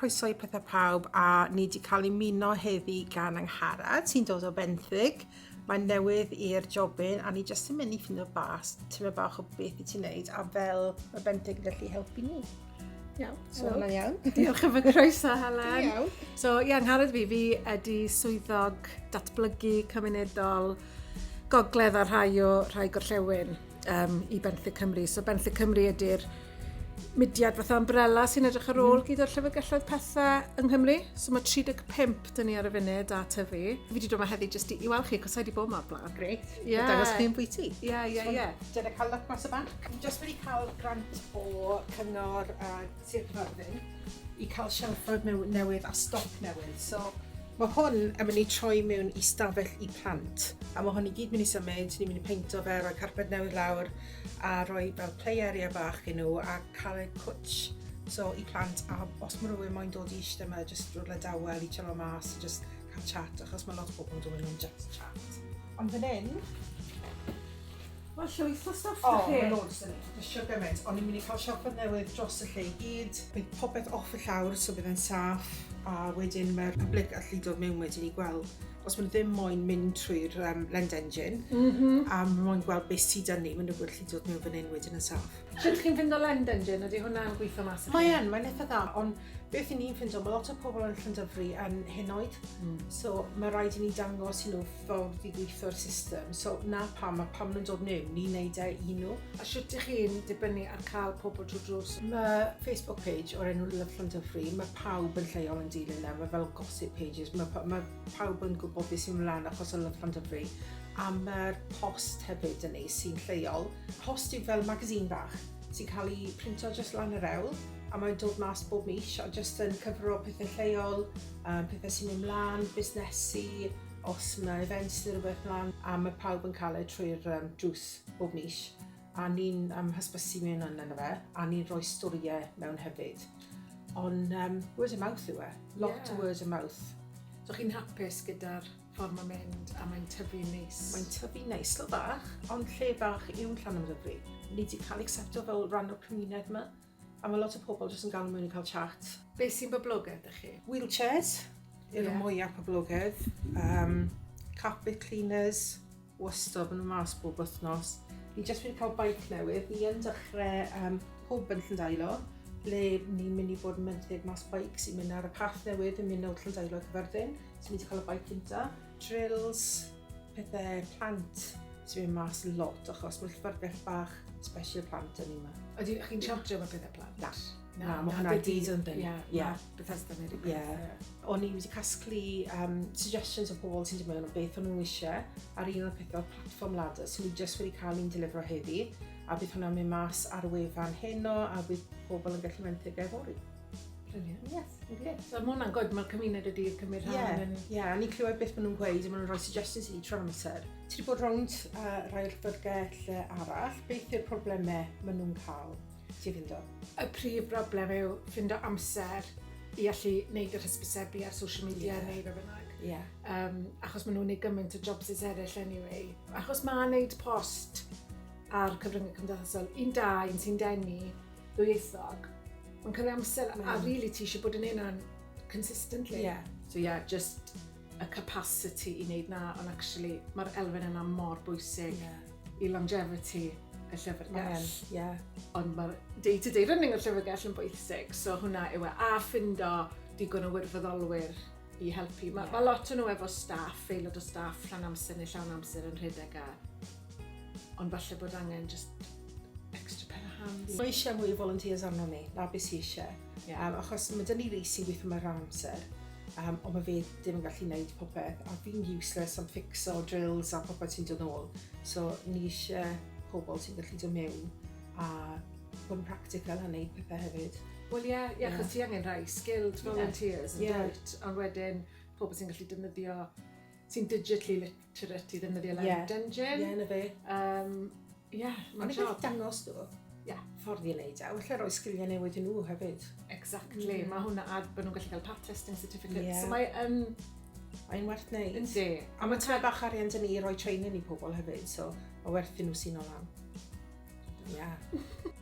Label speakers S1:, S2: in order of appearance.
S1: Croeso i Pethau Pawb a ni wedi cael ei muno heddi gan Angharad sy'n dod o benthyg. Mae'n newydd i'r jobyn a ni jyst yn mynd i ffindo bas tyma bach o beth i ti'n neud a fel mae benthyg yn gallu helpu ni.
S2: Iawn.
S1: So hwnna'n iawn.
S2: Diolch am y croeso, Helen.
S1: Iawn.
S2: So, ie, Angharad fi, fi ydy swyddog datblygu cymunedol gogledd a rhai o rhai gorllewin um, i Benthyg Cymru. So, Benthyg Cymru ydy'r mudiad fatha umbrella sy'n edrych ar ôl gyda'r llyfrgelloedd pethau yng Nghymru. So mae 35 dyn ni ar y funud a tyfu. Fi wedi dod yma heddi jyst i, i weld chi, cos wedi bod yma o'r blaen.
S1: Great.
S2: Ie.
S1: Dangos chi'n bwyty.
S2: Ie, ie, ie.
S1: Dyna cael look mas y bac. Ni jyst wedi cael grant o cyngor Sir Cyfarddin i cael shelffoedd newydd a stoc newydd. So mae hwn yn mynd i troi mewn i stafell i plant. A mae hwn i gyd mynd i symud, ni'n mynd i peinto fe, rhoi carped newydd lawr a rhoi fel play area bach i nhw a cael y cwtch so i plant a os mae rhywun moyn dod i eistedd yma jyst rhywle dawel i chillo mas a just cael chat achos mae lot o bobl yn dod mewn just chat. Ond fan hyn,
S2: Mae llwyth o stwff
S1: O,
S2: da chi.
S1: mae loads 'da ni. Dwi'n siŵr gymaint. O'n i'n mynd i cael siopad newydd dros y lle i gyd. Bydd popeth off y llawr, so bydd e'n saff. A wedyn mae'r public allu dod mewn wedyn i gweld os maen nhw ddim moyn mynd trwy'r um, Lend Engine mm -hmm. a maen moyn gweld beth sydd 'da ni, maen nhw'n gallu dod mewn fan hyn wedyn yn saff.
S2: Sut chi'n ffindo Lend Engine? Ydy hwnna'n gweithio mas i chi?
S1: Mae yn, mae'n eitha dda, ond beth i ni'n ffindo, mae lot o pobl yn Llandyfri yn henoed, so mae rhaid i ni dangos i nhw ffordd i gweithio'r system. So na pam, a pam nhw'n dod mewn, ni'n neud e i nhw.
S2: A sut ych chi'n dibynnu ar cael pobl trwy drws?
S1: Mae Facebook page o'r enw Love Llandyfri, mae pawb yn lleol yn dilyn e, mae fel gossip pages, mae, mae pawb yn gwybod beth sy'n mlaen achos o Love Llandyfri. A mae'r post hefyd yn ei sy'n lleol. Post yw fel magazine bach sy'n cael ei printo jyst lan yr ewl a mae'n dod mas bob mis a jyst yn cyfro pethau lleol, pethau sy'n mynd mlaen, busnesu, os mae events neu rhywbeth mlaen, a mae pawb yn cael e trwy'r um, drws bob mis. A ni'n hysbysu mewn yn yna fe, a ni'n rhoi storïau mewn hefyd. Ond word of mouth yw e, lot o word of mouth.
S2: So chi'n hapus gyda'r ffordd mae'n mynd a mae'n tyfu neis?
S1: Mae'n tyfu neis, lo bach, ond lle bach yw'n Llanymddyfri. Ni wedi cael accepto fel rhan o'r cymuned yma, a mae lot o pobl jyst yn galw mewn i cael chat.
S2: Be sy'n boblogaidd ydych chi?
S1: Wheelchairs yw'r mwyaf poblogaidd. Carpet cleaners, wastad, maen nhw mas bob wythnos. Ni jyst wedi cael bike newydd. Ni yn dechrau hwb yn Llandeilo, le ni'n mynd i fod yn benthyg mas bikes i mynd ar y path newydd yn mynd o Llandeilo i Cyfyrddin. So ni wedi cael y bike cynta. Drills, pethau plant sy'n mynd mas lot achos mae llyfrgell bach special plant yn yma.
S2: Ydy chi'n chargio am y pethau plant?
S1: Na. Na, mae hwnna gyd yn dyn.
S2: Ie,
S1: yeah.
S2: Bethesda neu rhywbeth.
S1: Yeah. O'n i wedi casglu suggestions o pobl sy'n dod mewn o beth o'n nhw eisiau ar un o'r pethau platform ladder, so ni jyst wedi cael un delifro heddi a bydd hwnna'n mynd mas ar y wefan heno a bydd pobl yn gallu menthyg e fory.
S2: Brilliant.
S1: Yes, yn grêt.
S2: So mae hwnna'n good, mae'r cymuned wedi cymryd rhan yn.
S1: Ie, yeah, a ni'n clywed beth maen nhw'n gweud a maen nhw'n rhoi suggestions i ni trwy'r amser. Ti wedi bod rownd rhai o'r llyfrgell arall, beth yw'r problemau maen nhw'n cael, ti'n ffindo?
S2: Y prif broblem yw ffindo amser i allu wneud yr hysbysebu ar social media neu be bynnag. Achos maen nhw'n gwneud gymaint o jobs eraill anyway. Achos mae wneud post ar cyfryngau cymdeithasol, un da, un sy'n denu, ddwyieithog, mae'n cymryd amser a really ti eisiau bod yn hynna'n consistently. So yeah, just y capacity i wneud na, ond actually mae'r elfen yna mor bwysig i longevity y llyfrgell. Ond mae'r day-to-day running o'r llyfrgell yn bwysig, so hwnna yw e. A ffindo digon o wirfoddolwyr i helpu. Mae ma lot o nhw efo staff, aelod o staff rhan amser neu llawn amser yn rhedeg a ond falle bod angen just extra pair of hands.
S1: Mae eisiau mwy o volunteers arno ni, na beth sydd eisiau. Achos mae dyn ni Rhys sy'n gweithio mewn rhan amser, ond mae fe ddim yn gallu gwneud popeth, a fi'n useless am fixo drills a popeth sy'n dod nôl. So ni eisiau pobl sy'n gallu dod mewn a bod yn practical a wneud pethau hefyd.
S2: Wel ie, achos ti angen rhai skilled volunteers yn dweud, ond wedyn pobl sy'n gallu defnyddio, sy'n digitally literate i ddefnyddio Lend Engine.
S1: Ie, na fe.
S2: Ie,
S1: Mae'n
S2: mae'n
S1: gallu
S2: job.
S1: dangos nhw ffordd i wneud e. Wella roi sgiliau newydd i nhw hefyd.
S2: Exactly. Mae hwnna a bod nhw'n gallu cael pat testing certificate. So mae yn.
S1: Mae'n werth wneud.
S2: Yndi.
S1: A mae tyma bach arian dyn ni i roi training i pobl hefyd, so mae werth i nhw sy'n o lan. Ie. Yeah.